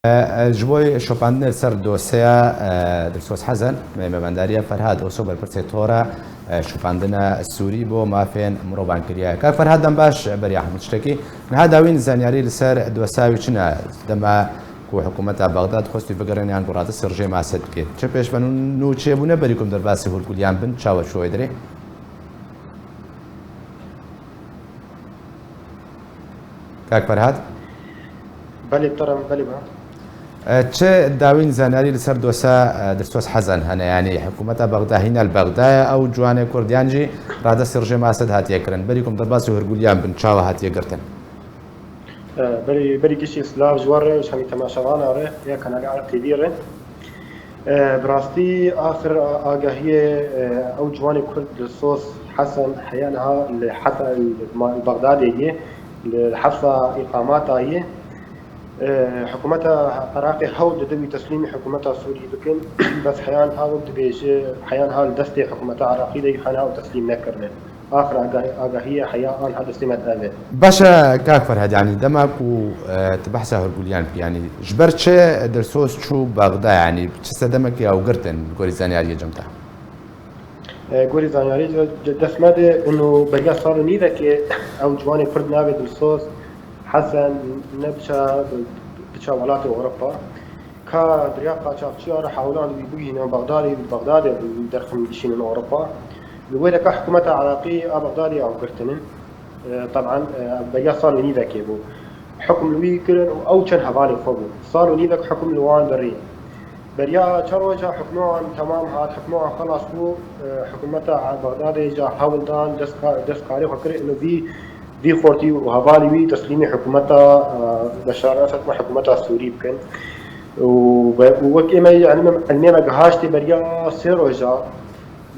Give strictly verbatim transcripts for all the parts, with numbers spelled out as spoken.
Ji bo şopandinê li ser dosyeya Dilsoz Hesen, me mêvendariya Ferhad Oso, berpirsê Tora Şopandina Sûrî bo Mafên Mirovan kiriye. Kak Ferhad, dem baş. Beriya hemû tiştekî, niha dawîn zanyarî li ser dosya wî çi ne? Dema ku hikûmeta Bexdad xwest wî bigerîne yan ku radestî rejîma Esed bike, çi pêşvenin nû çêbûne berî ku em derbasî hûrgulîyan bin, çawa çû wê derê? Kak Ferhad? Belê, bi te re, belê, be. E, çi dawîn zanyarî li ser dosa, e, Dilsoz Hesen hene? Yanî hikûmeta Bexda hîna li Bexda ye, ew ciwanê Kurd, yan jî radestî rejîma Esed hatiye kirin? Berî ku em derbasî hûrgulîyan bin, çawa hatiye girtin? E, berî, berî giştî silav ji we re, ji hemî temaşevana re ya kanalê R T V re. E, bi rastî, axir a-, agahiyê, e, ew ciwanê Kurd Dilsoz Hesen heya niha li heta li ma-, li Bexdadê ye, li hefsa îqamata ye. E, hikûmeta Iraqê hewl dide wî teslîmî hikûmeta Sûrî bikin, bes heya niha wek dibêje, heya niha li destê hikûmeta Iraqî de ye, heya niha ew teslîm nekirine. Axir aga-, agahiyê heya anha destê me ev e. Baş e, kak Ferhad, yanî dema ku, e, tu behsa hûrgulîyan dikî, yanî ji ber çi Dilsoz çû Bexda, yanî çi sedemekê ew girtin li gorî zanyariyê cem te? E, gorî zanyariyê ce, ce dest me de, û beriya sal û nîvekê ew ciwanê Kurd navê Dilsoz Hesen ne biça, biça welatê Ewropa. Ka bi riya qaçaxçiya re hewlan wî bigihînin Bexdadê, li Bexdadê derxin bişînin Ewropa. Li wê deka hikûmeta Iraqî a Bexdadê ew girtinin. E, teban, e, beriya sal û nîvekê bû. Hukm li wî kirin û ew çend hevalên xwe bûn. Sal û nîvek hukm li wan derî. Beriya çar roja hukma wan temam hat, hukma wan xelas bû. E, hikûmeta Bexdadê ca hewl dan, dest ka-, dest karê xwe kir, ino vî, vî xortî û hevalî wî teslîmî hikûmeta, e, Beşar Esed û hikûmeta Sûrî bikin. Û be-, û wek ême, yanî, me, ilmê me gihaştê beriya sê roja,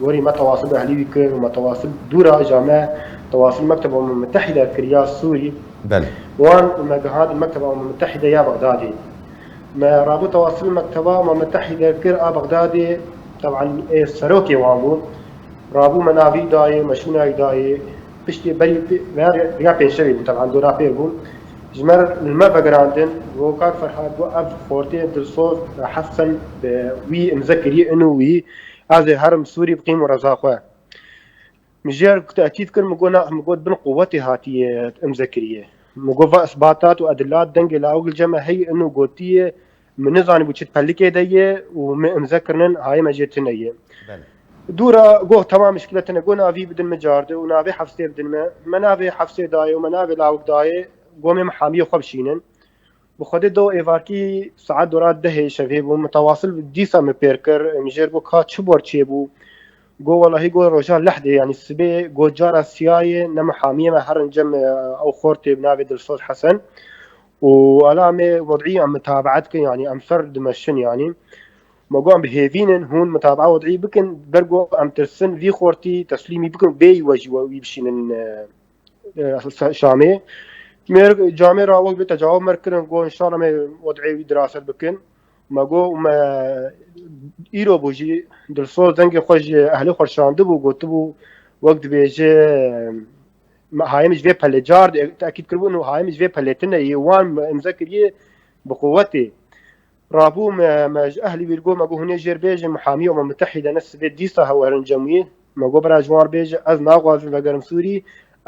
gorî me tewasil bi ehlî wî kir û me tewasil dûra ja me tewasil Mekteba Umem Mitehîde kir ya Sûrî. Belê. Wan me gihand Mekteba Umem Mitehîde ya Bexdadê. Me rabû tewasil Mekteba Umem Mitehîde kir a Bexdadê, teban ê serokê wan bû. Rabû me navî dayê, me şûna wî dayê. Piştî berî pê-, veya riya pênc şevê bû, teban dora pêr bû. Ji me re, li me vegirandin, got, Kak Ferhad, got, ev xortê Dilsoz Hesen, e, wî imze kiriye, ino wî, ez ê herim Sûrî biqîm û reza xwe. Min jê re tekîd kir, min got, na, min got, bin quwetê hatiye imze kiriye. Min got, va isbatat û edilat dengê lawik li cem me heye, ino gotiye, min nizanîbû çi pelikê de ye û min imze kirinin, hayê me jê tune ye. Belê. Dûra got, temam, mişkile tune, got, navî bidin min carde û navê hefsê bidin me. Me navê hefsê dayê û me navê lawik dayê, got, me mihamiyê xwe bişînin. Bi Xwedê do êvarkî saet dora dehê şevê bû, min tewasil dîsa min pêr kir, min jê re got, ka çi bor çêbû? Got, welahî, got, roja lehdê, yanî sibê, got, cara siyayê, ne mihamiyê me herin cem, e, ew xortê bi navê Dilsoz Hesen. Û ala em ê wed'î em mitabeet kin, yanî em ser dimeşin, yanî. Me got, em bi hêvî nin, hûn mitabea wed'î bikin, ber got em tirsin vî xortî teslîmî bikin, bêyî we jî we wî bişînin, e, e, Şamê. Mêr, camê ra wek bi tecawab mer kirin, got, înşallah me wed'ê wî diraset bikin. Me got, me îro bû jî Dilsoz dengê xwe ji ehlê xwe şandibû, gotibû, wek dibêje, me hayê min ji vê pelê car de tekîd kiribû, û hayê min ji vê pelê tune yê, wan me imze kiriye bi quwetê. Rabû me, me ji ehlî wî got, me got, hûn ê jêr bêjin, mihamî Umem Mitehîde ne sibê dîsa hew herin cem wî. Me got, bira ji wan re bêje, ez naxwazim vegerim Sûrî,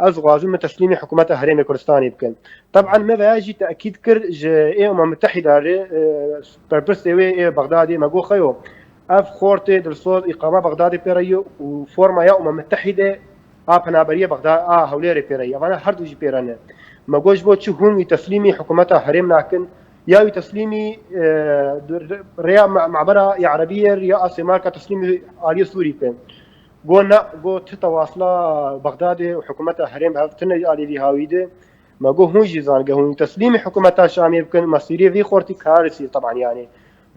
ez dixwazim min teslîmî hikûmeta Herêmê Kurdistanê bikin. Teban me veya jî tekîd kir ji ê Umem Mitehîde re, e, berpirsê wê ê Bexdadê, me got, xeyo, ev xortê Dilsoz îqama Bexdadê pê re ye û forma ya Umem Mitehîde a penaberiyê Bexda-, a Hewlêrê pê re ye. Evana her du jî pê re ne. Me got, ji bo çi hûn wî teslîmî hikûmeta herêm nakin? Ya wî teslîmî, e, rêya ma-, mabera ya Erebî ye, ya Asê Marka teslîmî aliyê Sûrî bikin. Got, na, got, ti tewasila Bexdadê û hikûmeta herêm bi hev tine aliyê vî hawî de. Me got, hûn jî zan, ge hûn teslîmî hikûmeta Şamê bikin, mesîrê vî xortî karisî, teban, yanî.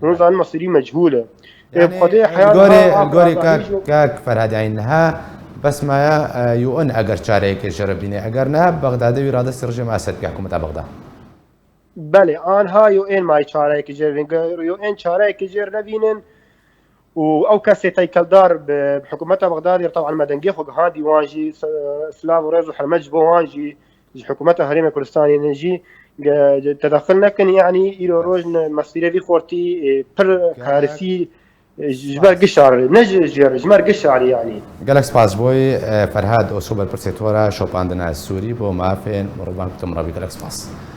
Hûn zanin mesîrî mechûl e. Ê, bi Xwedê, e, heya gorê, niha gorê kak, kak Ferhad, yanî niha bes maye, e, U N eger çareyekê jê re bîne, eger ne, Bexdadê wî radestî rejîma Esed bike, hikûmeta Bexda. Belê, anha U N maye çareyekê jê re bîne. Ger U N çareyekê jê re nebînin û ew kesê teykeldar bi, bi hikûmeta Bexdadê re, teban me dengê xwe gihandî wan jî, s-, silav û rêz û hurmet ji bo wan jî, ji hikûmeta Herêmê Kurdistanê ne jî, ge- ge- tedaxil nekin, yanî îro roj ne mesîre vî xortî e, pir karisî e, ji ber gişar, ne ji ji ji ber gişar yanî. Gelek spas ji bo wî, e, Ferhad Oso berpirsê to re şopandina Sûrî bo mafên mirovan ku tu min re bî, gelek spas.